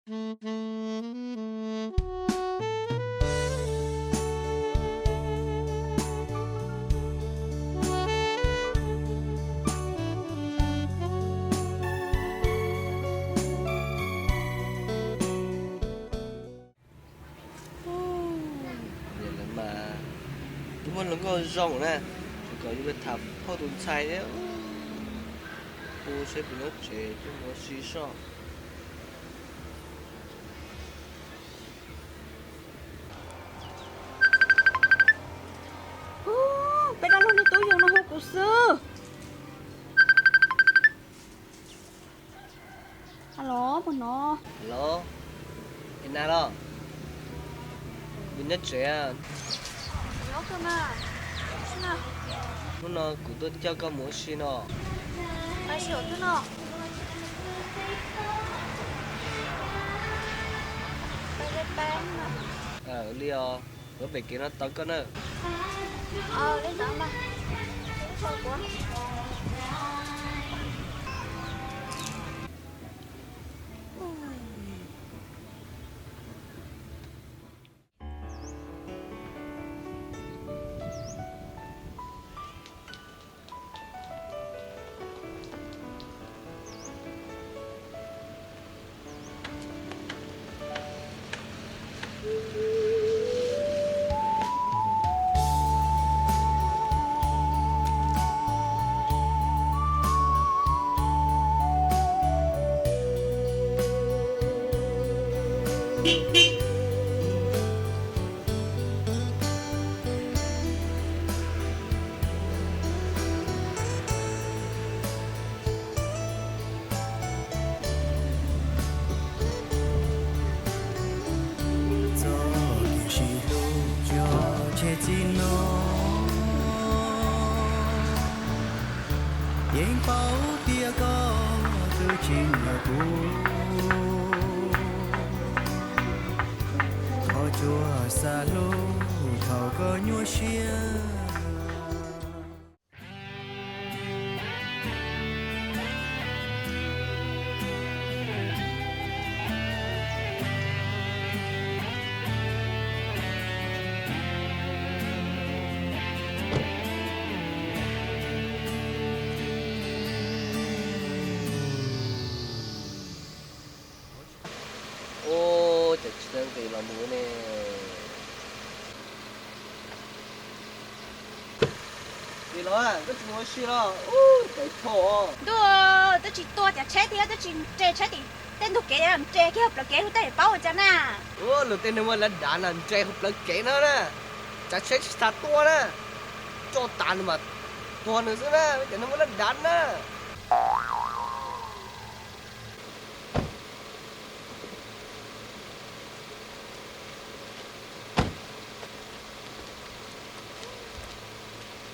Lawv mas twb muaj hluas nkauj zoo na, tsis kom yus tham phauj tus ntxhais thiab. Kuv saib tus nyob tsev twb mus ua si soj. Peb dab laug niag tub yug no hu kuv xwb. Alo, puas hnov? Alo, es nas los? Nws nyob tsev. Hnub no kuv tuaj coj koj mus ua si no. Li os, kuv pem kev no tos koj na. Txoj kev sib hlub cov tsheb txij no, yeej paub tias koj twb tsis nyiam kuv. Thov tsuas xav hlub thaum koj nyuaj siab. Ua cas tsis tau nqis los mus ne? Nqis los, koj tsis mus ua si los? Ub, tes thom. Ntuj, twb tsis tua cov tsheb thiab twb tsis nres tsheb tim tej ntug kev, nres kiag hauv plawv kev, kuv tej paub ua cas na. Ub, luag tej neeg muaj lab dav no nres hauv plawv kev no na, tsav tsheb tsis xav tua na, tso tas nws mas tuag nws xwb na, cov neeg muaj lab dav na.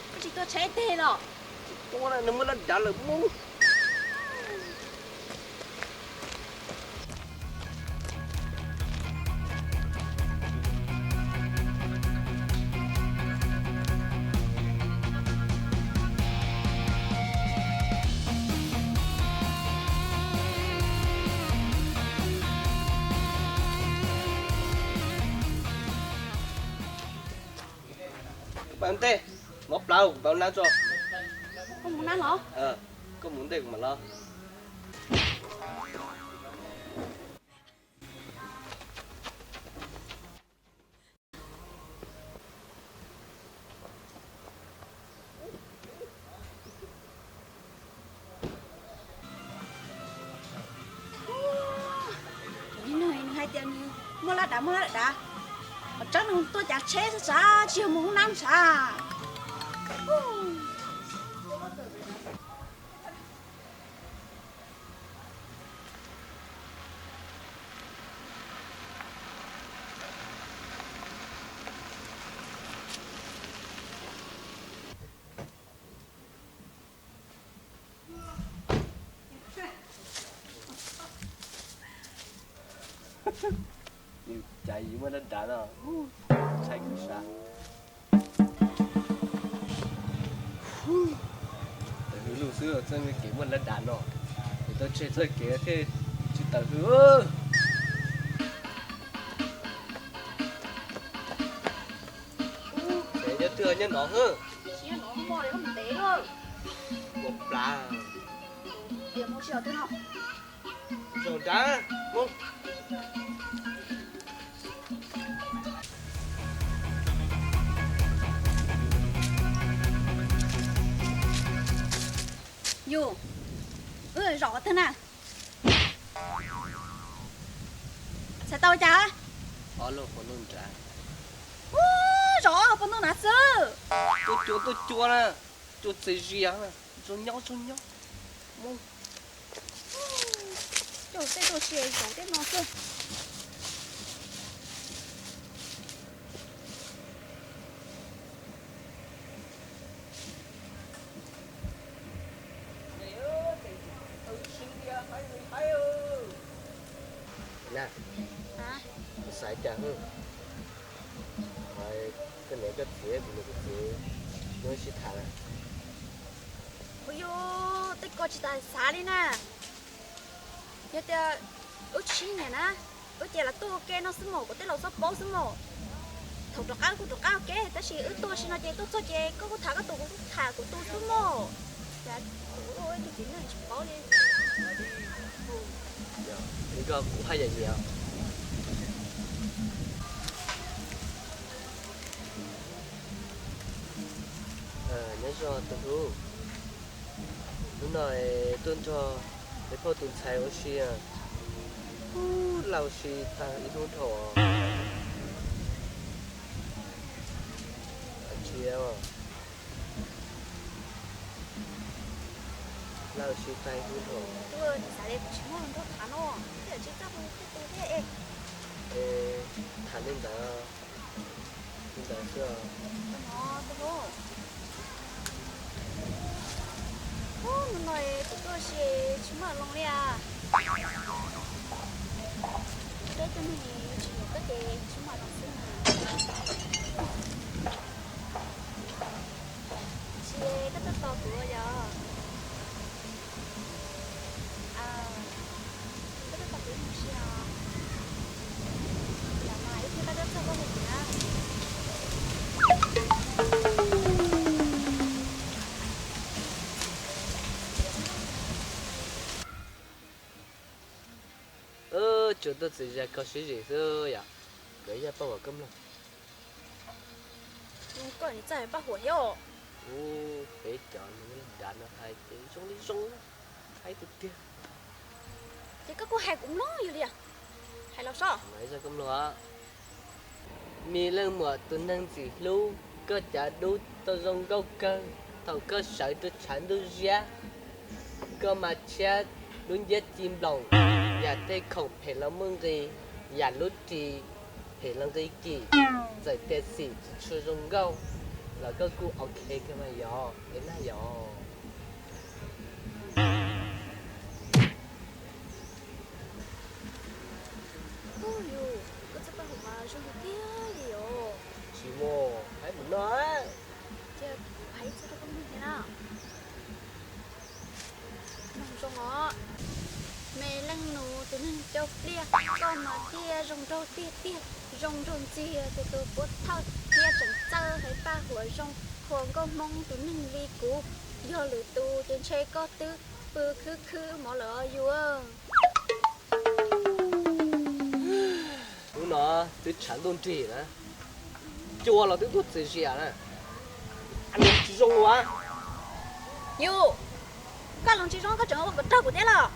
Koj tsis tua tsheb teg los? Tsis tua na, nws muaj lab dav lawm mus. Pab ntej, mob plab kuv pab nab tso. Koj mus nab los? Koj mus ntej kuv mam los. Nws hais tias nws muaj laj dav, muaj laj dav, tsob nws tuaj cav tsheb xwb sav, tsis yog mus hoob nab sav. Yus cav yus muaj laj dav no, ntshai kawg sav. Tawm hws lug xwb txoj kev muaj laj dav no, es tau tseg txoj kev thiaj tsis tawm hws. Nyob no hwb. Ua plav. Zaum nrad mus. Yus, wb zaum qhov twg na? Txhais tau cas? Ub, zaum qhov pem ntuj na xwb. Tuaj cua, tuaj cua na. Cua txias zias, zoo nyob, zoo nyob. Mus. Coj tej tuaj sia zaum tej no xwb. Na, xav cas, koj niam koj txiv, kuv niam kuv txiv, neb sib tham na. Ua yus, tej ko tsis tas xav li na. Yog tias wb tsis sib nyiam na, wb ces lam tuaj ua ke no xwb mas, kom tej laus txhob paub xwb mas. Thaum rov qab kuj rov qab ua ke, tab sis wb tuaj sim no ces tuaj txog ces koj kuj tham koj tus, kuv kuj tham kuv tus xwb mas. Cas kuv ua ib tug txiv neej tsis paub li. Yog li ko kuv haj yam nyiam. Nyob zoo tus hlub, hnub no tuaj nrog peb phauj tus ntxhais ua si, ub, laj ua si tag ib hnub dhau. Tsis, laj ua si tag ib hnub dhau. Xav tias kuv tsis muaj hluas nraug tham no, tsis txawj hu tej tus thiab es. Tham li ntawd, li ntawd xwb. Hnub no kuv tuaj si tsis muaj hluas nraug li as. Peb tug neeg tsis nyiam koj ces tsis muaj hluas nraug xwb mas. Tsis, koj tuaj tos kuv yom? Koj tuaj tos kuv ib mus si os. Lam mas ib pliag koj tuaj txog koj hu kuv na. Tsuas tuaj txias zias kho siab zim xwb yom. Koj yog paj huam koj mloog. Koj txawj paj huam thiab os. Ub, peb cov neeg dav no hais ces zoo li zoo, hais tiag tiag. Ces koj kuj hais kuv mloog yog li, hais los sob. Koj mloog. Me leej muam tus neeg ntxim hlub, koj cav dub tau zoo nkauj kawg. Thaum koj sawv rau tshav ntuj ziab, koj mas tshiab dub nciab ci nploos, yam tej khoom phem los muaj nqis, yam lub ris phem los nqi kim. Txawm tias xim tsis tshua zoo nkauj los koj kuj ok kawg mas yog, es nag yog. Ub, yus, koj txoj paj huam mas zoo tiag tiag li os. Tsis muaj, hais mus no. Cia kuv hais ib txoj rau koj mloog thiab na. Mloog zoo os. Me leej nus tus neeg cau pliaj, koj mas tiag zoo nraug tiag tiag, zoo nraug ntxiag tus tus puab thawj thiab tseem txawj hais paj huam zoo. Qhua nkauj Hmoob tus neeg li kuv, yog lwm tus ces ntshe koj twb pw khwb khwb mov lawm os yus. Hnub no twb tshav ntuj nrig na, cua los twb tuaj txias zias na, tsis zoo ua. Yus, koj los tsis zoo koj tseem ua kom raug kuv thiab los?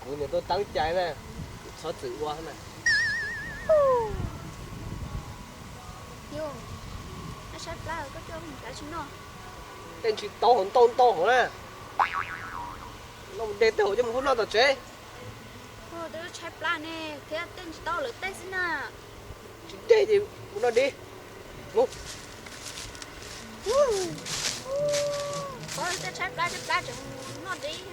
Kuv niam tuaj teeb cai na, kuv txhob txwm ua na. Yus, koj tshaib plab koj coj mus kav tsis noj. Tej ntsis tau hauv ntau ntau hauv na. Noj mus de tej hauv coj mus hub noj tom tsev. Twb tshaib plab ne, thiab tej ntsis tau lawm tej xwb na. Tsis de ces mus noj dib. Mus. Qhov tej tshaib plab tshaib plab tseem mus noj dib.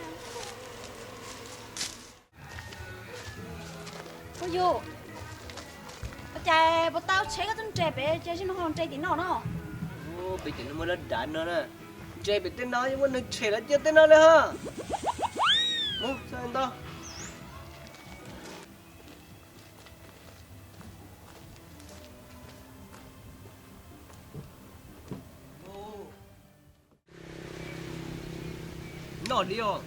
Ua yus, ua cas puas tau tsheb koj twb nres pem ces zim no ho nres tim no no? Pem ces no muaj lab dav no na. Nres pem tej no yeej muaj neeg tshem lawv cia tej no li ho. Mus txog ntau. Os, dib os.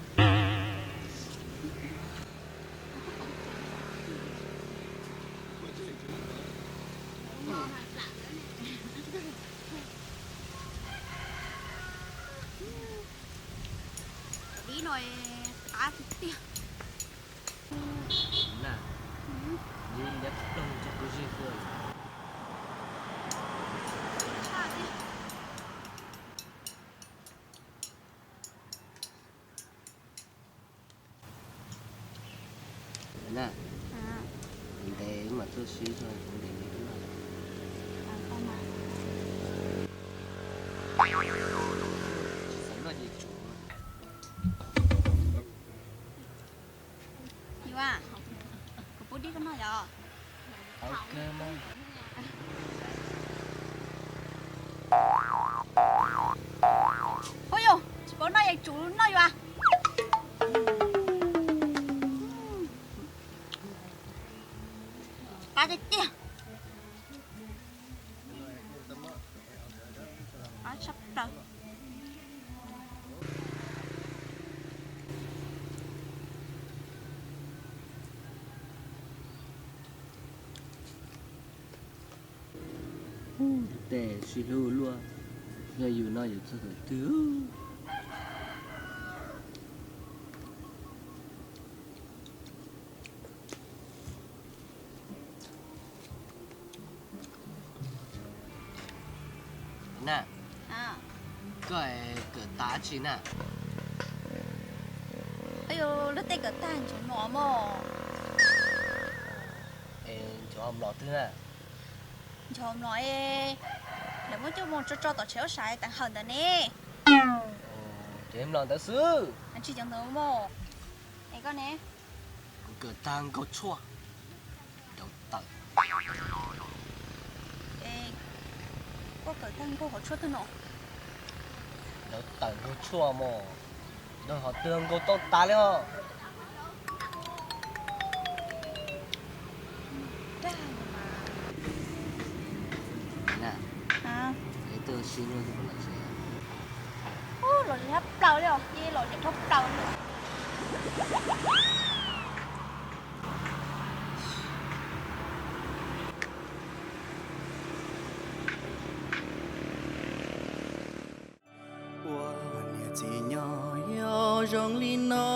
Dib no qab tiag tiag. Na, dib liab ploog tsis kub zig xwb. Na, ntev mas tuaj sib zog ntev li. Yuav, kuv pub dib koj noj yom. Ua yog tsis paub noj yeej tsum noj yuav. Qab tiag tiag. Qab tshaj plaws. Tes sib hlub luaj, yog yus no yus txog thaum twg. Na, koj kawm tag tsi na? Lub tej kawm tag nchuav mlom mog. Nchuav mlom twg na? Nchuav mlom es lawv muab coj mus tso tso tom tsev huab saiv teev hawm ntawd ne. Ces mlom ntawd xwb. Tsis cov ntawd mog. Es koj ne? Kuv kawm tag nkaug tshuaj. Dau tawm. Koj kawm tag nkaug hov tshuaj twg no? Dau tawm nkaug tshuaj mog. Dau hov twg nkaug tau tas li os. Los zem hab plaws li os, los zem dhau plaws li. Ua niam txiv nyob yog zoo li no,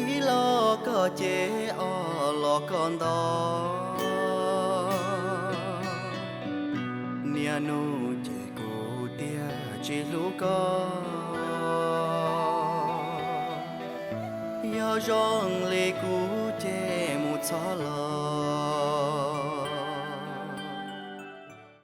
ib los koj cem ob los koj nto, niaj hnub ces kuv tiag tsis hlub koj, yog zoo li kuv ces mus txhob los.